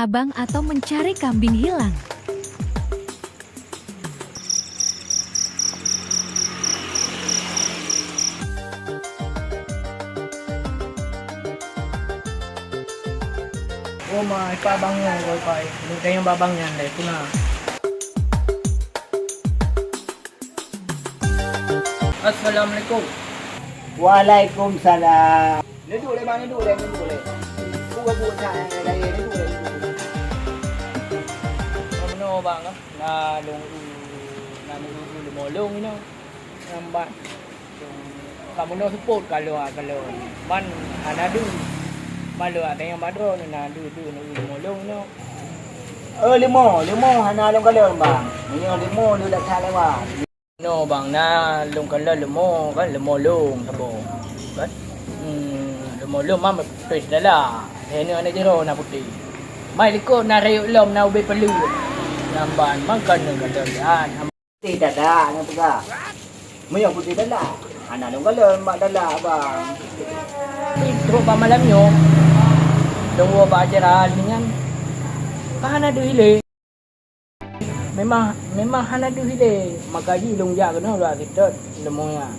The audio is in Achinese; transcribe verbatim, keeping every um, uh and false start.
Abang atau mencari kambing hilang. Oh ma, ipa abang nyoe, oh ipa, eh. Lôn tanyong bak abang nyan lé, puna. Assalamualaikum. Waalaikumsalam. Neuduek lé bang, neuduek lé, neuduek lé. Buka buka sa yang lain, neuduek lé, neuduek lé. Kamoe bang, na lôn, na lôn leumo lôn inoe. Lambat. Kamoe seupôt kalon, kalon. Man hana deuh. Man lôn ateueh nyang badroe na deuh, deuh leumo lôn inoe. Eh leumo, leumo hana lôn kalon bang. Meunyoe leumo lôn dak that lewat. No bang, na lôn kalon leumo kan, leumo lôn saboh kan. Hmm, leumo lôn mam pes dala. Hei ni aneuk jero na putéh. Mai likot na rayek lom na ubé peuleuet. Namban mangkon lôn kalon an. Putéh dala nyang peugah. Meunyoe putéh dala, hana lôn kalon bak dala bang. Trok bak malam nyoe. Lôn woe bak acara nyan. Ka hana deuh ilée. Memang, memang hana deuh ilée, maka jih lôn jak keunoe lôn seutôt leumo nyan.